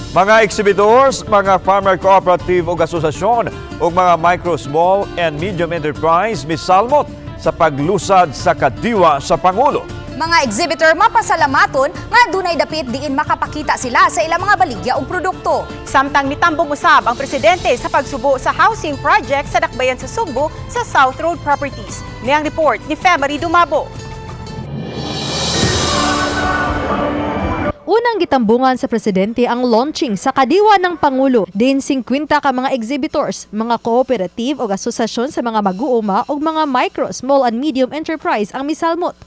Mga exhibitors, mga farmer cooperative ug asosasyon ug mga micro, small and medium enterprise misalmot sa paglusad sa kadiwa sa Pangulo. Mga exhibitor mapasalamaton nga dunay dapit diin makapakita sila sa ilang mga baligya og produkto. Samtang nitambong usab ang presidente sa pagsubo sa housing project sa Dakbayan sa Sugbo sa South Road Properties. Niyang report ni Femary Dumabo. Unang gitambungan sa presidente ang launching sa kadiwa ng Pangulo. Din 50 ka mga exhibitors, mga cooperative o asosasyon sa mga mag-uuma ug mga micro, small and medium enterprise ang misalmot.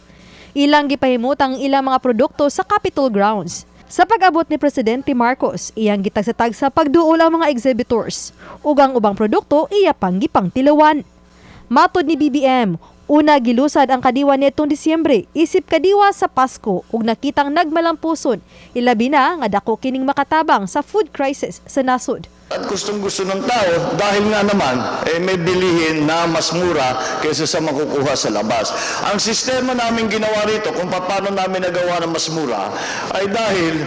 Ilang gipahimutang ilang mga produkto sa Capitol grounds. Sa pag-abot ni Presidente Marcos, iyang gitagsa-tagsa sa pagduol ang mga exhibitors ug ang ubang produkto iya pang gipangtilawan. Matod ni BBM, una gilusad ang kadiwa nitong Disyembre, isip kadiwa sa Pasko ug nakitang nagmalampuson. Ilabi na nga dako kining makatabang sa food crisis sa nasod. At gustong-gusto ng tao dahil nga naman eh, may bilihin na mas mura kaysa sa makukuha sa labas. Ang sistema namin ginawa rito kung paano namin nagawa na mas mura ay dahil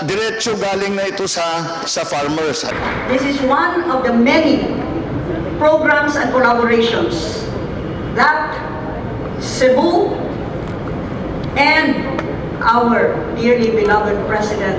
diretso galing na ito sa farmers. This is one of the many programs and collaborations that Cebu and our dearly beloved President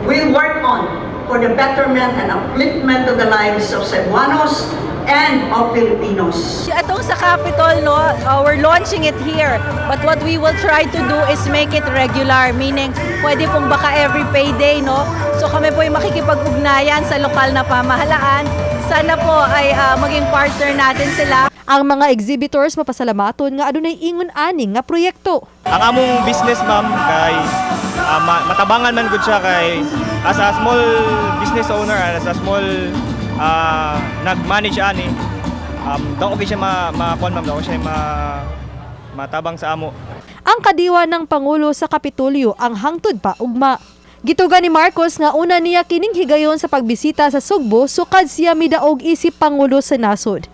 will work on for the betterment and upliftment of the lives of Cebuanos and of Filipinos. Atong sa Capitol, no, we're launching it here. But what we will try to do is make it regular, meaning pwede pong baka every payday, no? So kami po ay makikipag-ugnayan sa lokal na pamahalaan. Sana po ay maging partner natin sila. Ang mga exhibitors mapasalamaton nga adunay ingon ani nga proyekto. Ang among business, ma'am, kay matabangan man gud siya kay as a small business owner, as a small nag-manage ani, daw okay siya ma, ma kuan, ma'am, daw siya matabang sa amo. Ang kadiwa ng Pangulo sa Kapitolyo ang hangtod pa ugma. Gituga ni Marcos nga una niya kining higayon sa pagbisita sa Sugbo sukad siya midaog isip Pangulo sa nasod.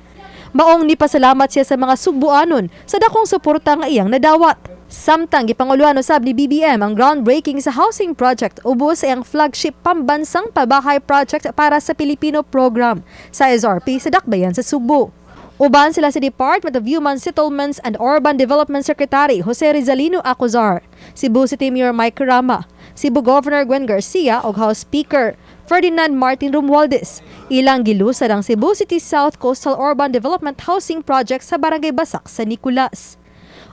Maong nipasalamat siya sa mga Sugbuanon sa dakong suporta nga iyang nadawat. Samtang gipanguluhan usab ni BBM ang groundbreaking sa housing project ubos sa iyang flagship Pambansang Pabahay Project para sa Pilipino program sa SRP sa Dakbayan sa Sugbo. Uban sila sa Department of Human Settlements and Urban Development Secretary Jose Rizalino Acuzar, Cebu City Mayor Mike Rama, Cebu Governor Gwen Garcia ug House Speaker Ferdinand Martin Romualdez. Ilang gilusad ang Cebu City South Coastal Urban Development Housing Project sa Barangay Basak sa Nicolas.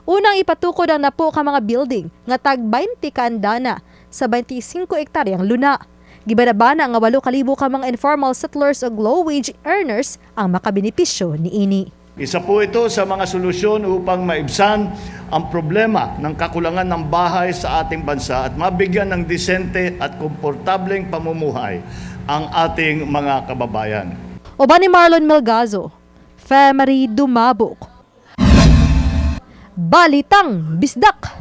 Unang ipatukod ang napo ka mga building nga tag 20 ka andana sa 25 hektaryang luna. Gibanabana nga 8,000 ka mga informal settlers ug low wage earners ang makabenepisyo niini. Isa po ito sa mga solusyon upang maibsan ang problema ng kakulangan ng bahay sa ating bansa at mabigyan ng disente at komportableng pamumuhay ang ating mga kababayan. Uban ni Marlon Melgazo, Femery Dumabok. Balitang Bisdak!